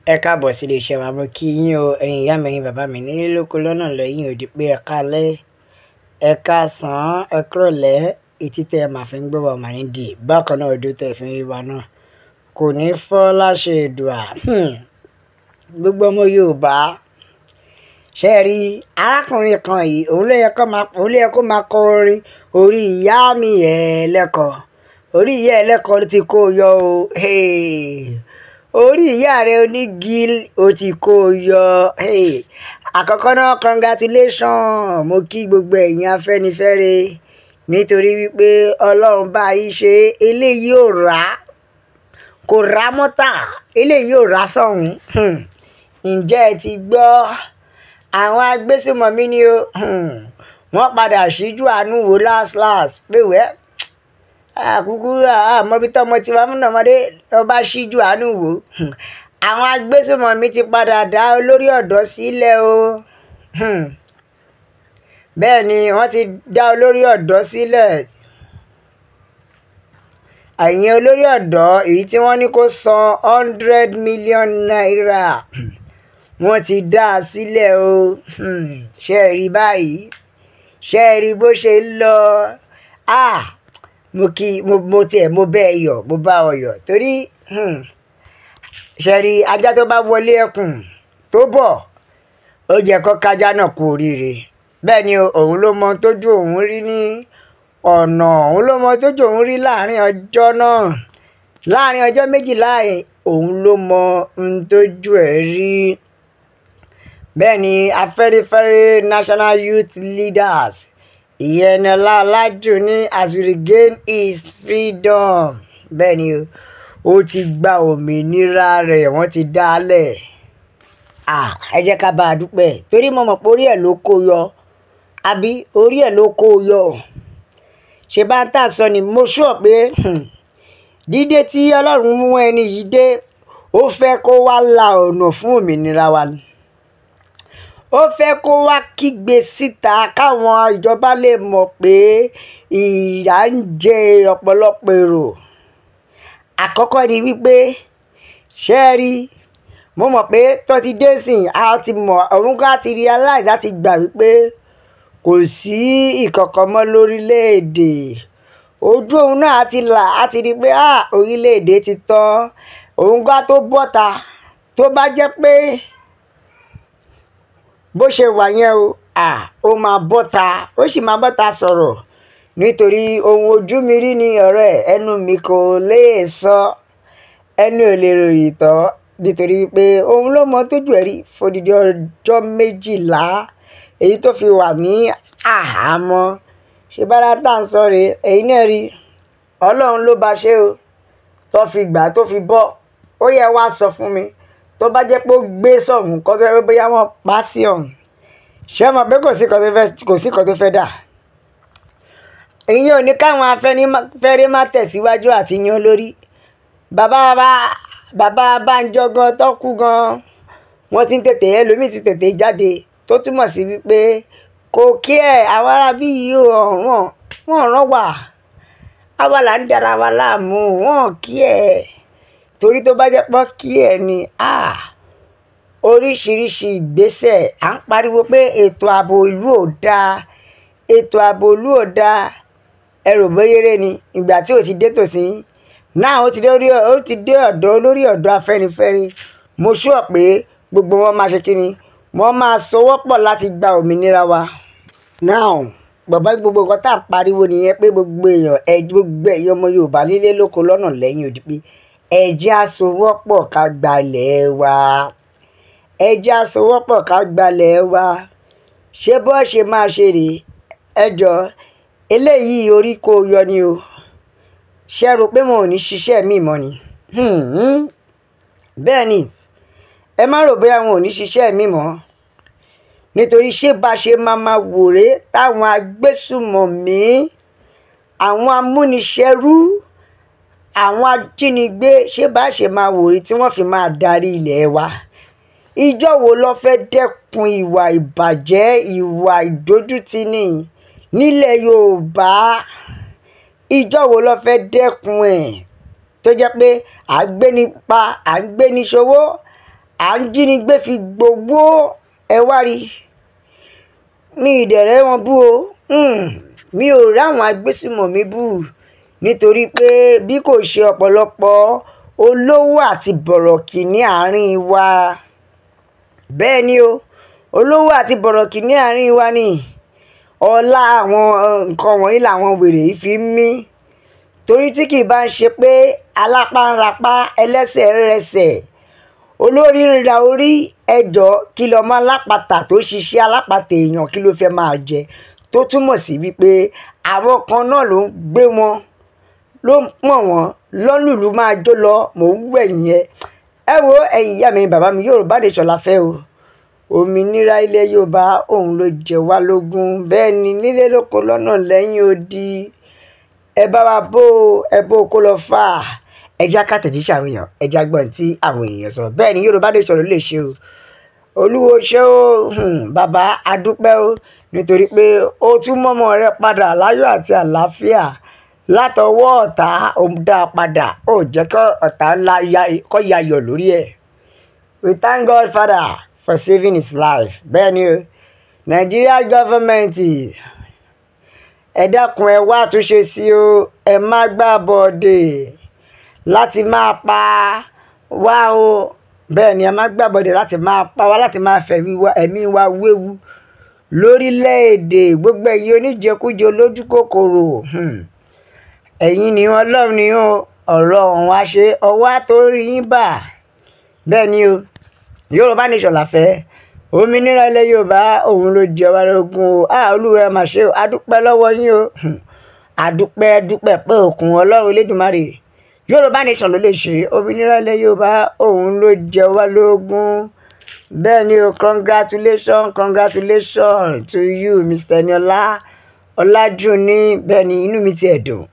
Ẹ káàbọ̀ sí iléeṣẹ́ wa. Mo kí yín o, ẹ̀yin ìyá mi, ẹ̀yin bàbá mi nílé lóko lọ́nà lẹ́yìn òdì pé ẹ káalẹ́, ẹ káàsán, ẹ kúrọ̀lẹ́, etí tẹ́ ẹ máa fi ń gbọ́ wa mà ní dì. Bákan náà ojú tẹ́ ẹ fi ń rí wa náà kò ní fọ́ láṣẹ Èdùà. Gbogbo ọmọ Yorùbá, ṣé ẹ rí arákùnrin kan yìí, òun ló yẹ kó máa kọ orin orí ìyá mi ẹlẹ́kọ̀ọ́, orí ìyá ẹlẹ́kọ̀ọ́ ti kó yọ o. Orí ìyá rẹ onígi ó ti kó yọ. Àkọ́kọ́ náà, congratulation, mo kí gbogbo ẹ̀yin Afẹ́nifẹ́re nítorí wípé Ọlọ́run bá yín ṣe eléyìí ò rà, kò rà mọ́tà, eléyìí ò rà sọ̀hún. Ǹjẹ́ ẹ ti gbọ́ àwọn agbésùmọ̀mí ni o? Wọ́n padà ṣíjú àánú wò last last pé wẹ́ àkúkú àmọ́bí tọmọ tiwa múnà ọmọdé ọba ṣíjú àánú wò. Àwọn agbésùmọ̀mí ti padà dá olórí ọ̀dọ́ sílẹ̀ o. Bẹ́ẹ̀ ni wọ́n ti dá olórí ọ̀dọ́ sílẹ̀. Àyìn olórí ọ̀dọ́ èyí tí wọ́n ní kó san 100 million naira, wọ́n ti dá a sílẹ̀ o. Ṣé ẹ rí báyìí? Ṣé ẹ rí bó ṣe ń lọ? Mo kí mo tiẹ̀ mo bẹ́ẹ̀ yọ̀, mo bá ọ yọ̀ torí ṣe rí ajá tó bá wọlé ẹkùn tó bọ̀, ó jẹ́ kó kájá náà kú oríire. Bẹ́ẹ̀ ni òun ló mọ tójú òun rí ní ọ̀nà, òun ló mọ tójú òun rí láàrin ọjọ́ náà, láàrin ọjọ́ méjìlá, òun ló mọ ohun tójú ẹ̀ rí. Bẹ́ẹ̀ ni Afẹ́nifẹ́re National Youth Leaders, ìyẹn Ọlá Ọlájúní has regained his freedom. Bẹ́ẹ̀ ni ó ti gba òmìnira rẹ̀, wọ́n ti dá a lẹ̀. Ẹ jẹ́ ká bá a dúpẹ́ torí mo mọ̀ pé orí ẹ̀ ló kó yọ, àbí orí ẹ̀ ló kó yọ. Ṣé bá ń tà sọ ni mo sọ pé dídé tí Ọlọ́run mú ẹni yìí dé, ó fẹ́ kó wá la ọ̀nà fún òmìnira wa ni. Ó fẹ́ kó wá kígbe síta káwọn ìjọba lè mọ̀ pé ìyà ń jẹ ọ̀pọ̀lọpọ̀ èrò. Àkọ́kọ́ ni wípé ṣé ẹ rí, mo mọ̀ pé tó ti dé sìn, a ti mọ̀, òun ká ti realize, a ti gbà wípé kò sí ìkọ̀kọ̀ mọ́ lórílẹ̀-èdè. Ojú òun náà á ti là, á ti rí pé orílẹ̀-èdè ti tán. Òun ká tó bọ́ta, tó bá jẹ́ pé bó ṣe wà yẹn o, ó máa bọ́ta, ó sì máa bọ́ta sọ̀rọ̀ nítorí ohun ojú mi rí ni ọ̀rẹ́ ẹnu mi kò lè sọ, ẹnu ò lè ròyìn tán nítorí wípé òun ló mọ tójú ẹ̀ rí fódìdí ọjọ́ méjìlá èyí tó fi wà ní àhámọ́. Ṣé bára tá à ń sọ rèé, èyí náà rí Ọlọ́run ló bá ṣe o, tó fi gbà tó fi bọ́. Ó yẹ wá sọ fún mi tó bá jẹ́ pé ó gbé sọ̀hún kó tó yẹ pé bóyá wọ́n pa á sí ọ̀hún, ṣé mọ̀ pé kò sí kan tó fẹ́ dà. Ìyẹn ò ní káwọn Afẹ́nifẹ́re má tẹ̀síwájú àti yan lórí. Bàbá Bánjọ gan tó kú gan, wọ́n ti ń tètè, ẹlòmíì ti tètè jáde, tó túmọ̀ sí wípé kò kí ẹ̀ àwọn arábí yìí ọ̀ràn wọ́n rán wà, àwa là ń dára wa láàmú, wọ́n kí ẹ̀ torí tó bá jẹ́ pọ́ kí ẹ̀ ni oríṣiríṣi ìgbésẹ̀. À ń pariwo pé ètò ààbò ìlú ò dáa, ètò ààbò ìlú ò dáa. Ẹ rò bóyéré ni ìgbà tí ò ti dé tòsí náà, ó ti dé ọ̀dọ̀ olórí ọ̀dọ́ Afẹ́nifẹ́re. Mo sure pé gbogbo wọn máa ṣe kí ni, wọ́n máa sowọ́pọ̀ láti gba òmìnira wa. Now bàbá, gbogbo nǹkan tá à ń pariwo nìyẹn pé gbogbo èèyàn, gbogbo ẹ̀yin ọmọ Yorùbá nílé lóko lọ́nà lẹ́yìn òdì pé ẹ jẹ́ á sowọ́pọ̀ ká gbalẹ̀ wa, ẹ jẹ́ á sowọ́pọ̀ ká gbalẹ̀ wa. Ṣé bó ṣe máa ṣe rèé? Ẹ jọ eléyìí orí kó yọ ni o. Ṣé rò pé mo ò ní ṣiṣẹ́ mi mọ́ ni? Bẹ́ẹ̀ ni, ẹ má rò bóyá wọn ò ní ṣiṣẹ́ mi mọ́, nítorí ṣé bá ṣe máa máa wòré táwọn agbésùmọ̀mí, àwọn amúniṣẹ́rú, àwọn ajínigbé, ṣé bá ṣe máa wòré tí wọ́n fi máa darí ilẹ̀ wa? Ìjọ́ wo ló fẹ́ dẹ́kun ìwà ìbàjẹ́, ìwà ìdójútini nílẹ̀ Yorùbá? Ìjọ́ wo ló fẹ́ dẹ́kun ẹ̀ tó jẹ́ pé à ń gbé ní pa, à ń gbé ní ṣòwò, à ń jínigbé fi gbowó. Ẹ wá rí mi ìdẹ̀rẹ́ wọn bú o, mi ò ráwọn agbésùmọ̀mí bú, nítorí pé bí kò ṣe ọ̀pọ̀lọpọ̀ olówó àti bọ̀rọ̀kìnní àárín wa. Bẹ́ẹ̀ ni o, olówó àti bọ̀rọ̀kìnní àárín wa ni ọlá àwọn nǹkan wọ̀nyí làwọn wèrè yìí fi ń mí. Torí tí kì í bá ń ṣe pé alápá ń rapá, ẹlẹ́sẹ̀ ń rẹsẹ̀, olórí ń ra orí, ẹjọ́ kí lọ́mọ alápatà tó ṣiṣẹ́ alápatà èèyàn kí ló fẹ́ máa jẹ? Tó túmọ̀ sí wípé àwọn kan náà ló ń gbé wọn, ló ń pọ̀n wọ́n lọ́lùlù máa jó lọ. Mò ń wẹ̀yìn ẹ. Ẹ wo ẹ̀yin ìyá mi bàbá mi, Yorùbá Nation la fẹ́ o. Òmìnira ilẹ̀ Yorùbá òun ló jẹ wá lógún. Bẹ́ẹ̀ ni nílé lóko lọ́nà lẹ́yìn odi. Ẹ bá wa bó o, ẹ bó o kó lọ fà á. Ẹ já kàtẹ̀jíṣẹ́ àwọn èèyàn, ẹ já gbọ́n tí àwọn èèyàn sọ. Bẹ́ẹ̀ ni Yorùbá Nation ló lè ṣe o. Olúwo ṣé o, bàbá adúpẹ́ o, nítorí pé ó tún mọ́mọ́ rẹ padà láyọ̀ àti àlàáfíà látọwọ́ ọ̀tá. Ó dá a padà, ó jẹ́ kí ọ̀tá ńlá kó yayọ̀ lórí ẹ̀. We thank God Father for saving his life. Bẹ́ẹ̀ ni o, Nigeria government, ẹ dákun ẹ wá àtúnṣe sí o, ẹ má gbà bọ̀dè láti máa pa wá o. Bẹ́ẹ̀ ni ẹ má gbà bọ̀dè láti máa pa wá, láti máa fẹ̀mí wa ẹ̀mí wa wéwu lórílẹ̀‐èdè. Gbogbo ẹ̀yin oníjẹkújẹ olójú kòkòrò, ẹ̀yin ni Ọlọ́run ni ó ọ̀rọ̀ ọ̀hún wá ṣe ọwọ́ àtòrí yín bà. Bẹ́ẹ̀ ni o, Yorùbá Nation la fẹ́. Òmìnira ilẹ̀ Yorùbá òun ló jẹ wá lógún o. Olúwa ẹ mà ṣe o, adúpẹ́ lọ́wọ́ yín o. Adúpẹ́ dúpẹ́ pé òkun Ọlọ́run Elédùmarè. Yorùbá Nation ló lè ṣe. Òmìnira ilẹ̀ Yorùbá òun ló jẹ wá lógún. Bẹ́ẹ̀ ni o, congratulations, congratulations to you, Mr. Eniola Ọlájúní. Bẹ́ẹ̀ ni inú mi ti ẹ̀ dùn.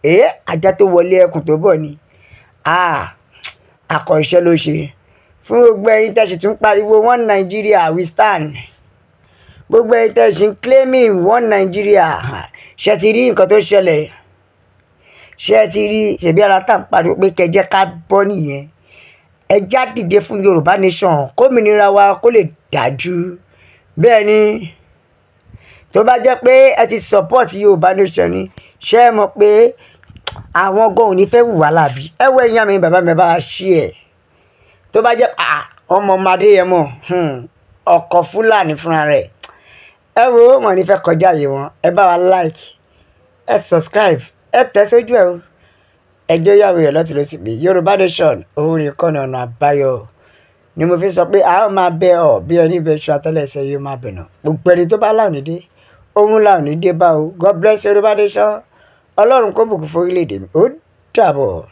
Ajá tó wọlé ẹkùn tó bọ̀ ni. Akọ iṣẹ́ ló ṣe. Fún gbogbo ẹ̀yin tẹ́ sì tún pariwo one Nigeria we stand. Gbogbo ẹ̀yin tẹ́ sì ń claiming one Nigeria, ṣé ti rí nǹkan tó ṣẹlẹ̀? Ṣé ti rí? Ṣèbí ara tá à ń pariwo pé kẹjẹ́ ká bọ́ nìyẹn. Ẹ já dìde fún Yorùbá Nation kómìnira wa kó lè dájú. Bẹ́ẹ̀ ni, tó bá jẹ́ pé ẹ ti support Yorùbá Nation ni, ṣé ẹ mọ̀ pé àwọn gan ò ní fẹ́ wùwà láàbí? Ẹ wo ẹ̀yin àmì bàbá mi, bá a ṣí ẹ̀. Tó bá jẹ́ ọmọ ọmọdé yẹn mọ̀, ọkọ̀ Fúlàní fúnra rẹ̀. Ẹ wo wọn ní fẹ́ kọjá yìí wọn. Ẹ bá wa like, ẹ subscribe, ẹ tẹ̀ sójú ẹ o. Ẹjọ́ yàwó yẹ̀ lọ́tún lọ́sì pé Yorùbá Nation òun nìkan ní ọ̀nà àbáyọ. Ni mo fi sọ pé a ó máa bẹ ọ bí ẹni bẹ ṣu àtẹ́lẹsẹ̀ yóò máa bẹ̀nà. Gbogbo ẹni tó bá láwọn ní dé, òun láwọn ní dé bá o. God bless Yorùbá Nation. Ọlọ́run kó bùkún fún orílẹ̀-èdè mi. Ó dàbọ̀.